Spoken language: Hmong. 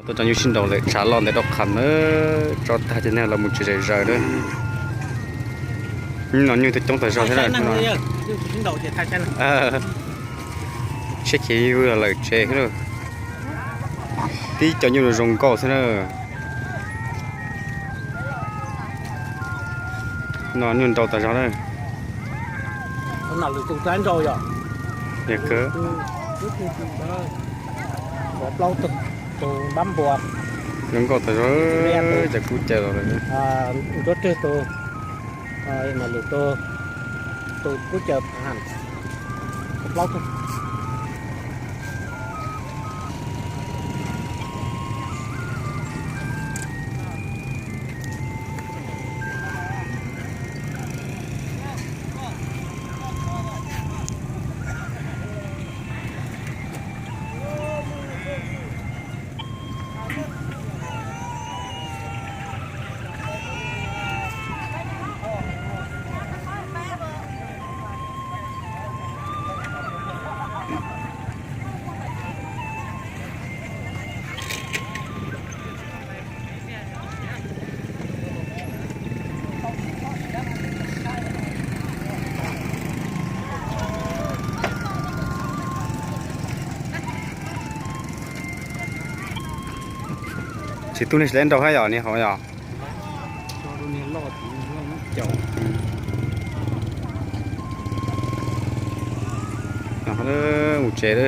Tuaj cov nyuj sib nraus ntawm tshav loj ntawd rau qhov na, tso tag ces nej los mus tsev zom zaws na. No nyuj twb coob tag zog thiab na. Siab khiv yug lawm tsev xwb na. Tib cov nyuj zoo nkauj xwb na. No nyuj nraus tag zog na. Yog kawg. Zoo nkauj tag zog, cov kub caws los lawm. Tsis tu niag slab nraug hab yom, niag hauv yom. Mus tsev.